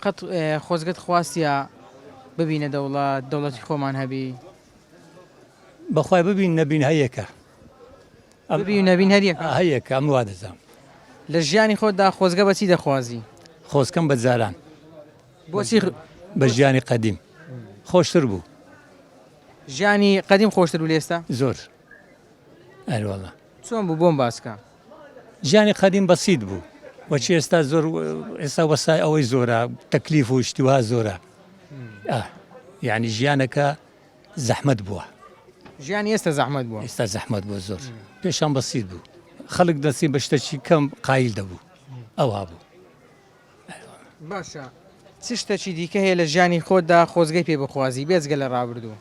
قەت خۆزگەت خواستیە ببینە دەوڵەت، دەوڵەتی خۆمان هەبی؟ بەخوای ببین نەبین هەر یەکە. ببی و نەبین هەر یەکە؟ هەر یەکە ئەمن وا دەزانم. لە ژیانی خۆتدا خۆزگە بە چی دەخوازی؟ خۆزکەم بە جاران. بۆچی؟ بە ژیانی قەدیم خۆشتر بوو. ژیانی قەدیم خۆشتر بوو لە ئێستا؟ زۆر. ئەروەڵا. چۆن بوو بۆم باس کە. ژیانی قەدیم بەسیت بوو وەچی ئێستا زۆر ئێستا وەسای ئەوەی زۆرە تەکلیف و شتی وا زۆرە یعنی ژیانەکە زەحمەت بووە. ژیانی ئێستا زەحمەت بووە. ئێستا زەحمەت بووە زۆر پێشان بەسیت بوو خەڵک دەستی بە شتەکی کەم قایل دەبوو ئەوها بوو. باشە چ شتەکی دیکە هەیە لە ژیانی خۆتدا خۆزگەی پێ بخوازی بێجگە لە ڕابردوو؟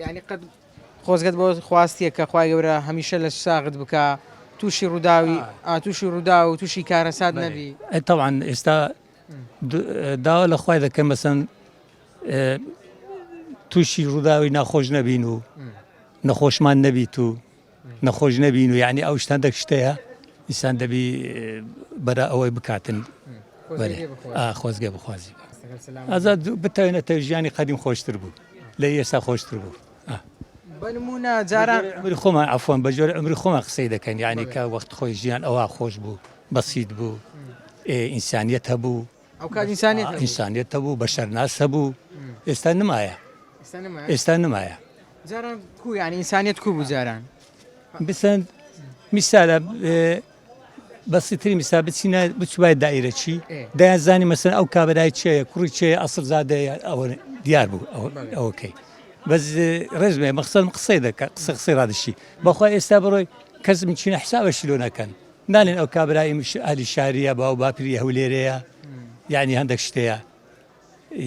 یعنی قەت خۆزگەت بۆ خواستیە کە خوای گەورە هەمیشە لەش ساغت بکا تووشی ڕووداوی ئا تووشی ڕووداو و تووشی کارەسات نەبی. ئەی تەبعەن ئێستا داوا لە خوای دەکەم مەسەن تووشی ڕووداوی ناخۆش نەبین و نەخۆشمان نەبیت و نەخۆش نەبین و یعنی ئەو شتان دەک شتەیە ئینسان دەبی بەرە ئەوەی بکاتن خۆزگە بخوازی ئازاد بتەوێنێتە ژیانی قەدیم خۆشتر بوو لە ئێستا خۆشتر بوو بەنمونە جاران عمری خۆمان عفوان بە جۆرە عمری خۆمان قسەی دەکەن یعنی کە وەخت خۆی ژیان ئەوە خۆش بوو بەسیت بوو ئینسانیت هەبوو ئەو کات ئینسانیت هەبوو ئینسانیت هەبوو بەشەرناس هەبوو ئێستا نمایە ئێستا نمایە جاران کو یعنی ئینسانیت کو بوو جاران بسەند میسالە بەسیتری میسا بچینە بچوای دایرە چی دەیانزانی مەسەن ئەو کابرای چێە کوڕی چێ ئەسڵ زادەیە ئەوە دیار بوو ئەوەکەی بەس ڕێزمێ مەخسەن قسەی دەکە قسە قسەی ڕادشی بەخوا ئێستا بڕۆی کەس مچینە حسابە شلۆ نەکەن نالێن ئەو کابرای ئەهلی شاریە باو باپیری هەولێرەیە یعنی هەندێک شتەیە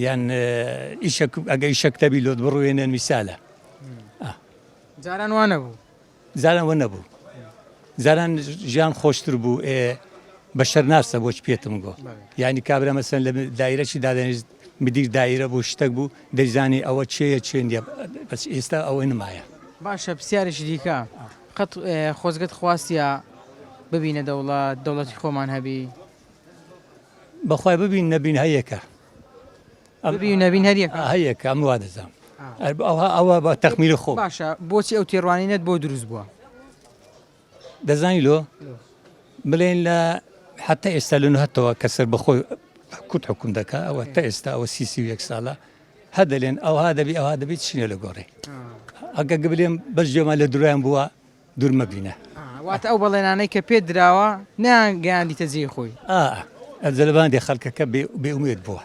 یان ئیشەک ئەگە ئیشەک تەبی لۆت بڕوێنن میسالە جاران وا نەبوو. جاران وە نەبوو جاران ژیان خۆشتر بوو ئێ بەشەر ناسە بۆچ پێتم گۆ یعنی کابرا مەسەن لە دایرەی دادەنیشت مدیر دایرە بوو شتێک بوو دەیزانی ئەوە چێە چێ نییە بەس ئێستا ئەوەی نمایە. باشە پرسیارێکی دیکە قەت خۆزگەت خواستیە ببینە دەوڵەت دەوڵەتی خۆمان هەبی؟ بەخوای ببین نەبین هەر یەکە. ببی و نەبین هەر یەکە. هەر یەکە ئەمن وا دەزانم. ئەوها ئەوە بە تەخمینی خۆم. باشە بۆچی ئەو تێڕوانینەت بۆ دروست بووە؟ دەزانی لۆ؟ بڵێن لە حتا ئێستا لە نهتەوە کە سەربەخۆی کورد حکوم دەکا ئەوە تا ئێستا ئەوە 31 ساڵە هەر دەلێن ئەوها دەبی ئەوها دەبی چینە لە گۆڕێ ئەگە بلێم بەس جێمان لە درۆیان بووە دوور مەبینە. واتە ئەو بەڵێنانەی کە پێت دراوە نەیان گەیاندیتە جێی خۆی. ئا ئەجەلباندی خەڵکەکە بێ ئومێد بووە.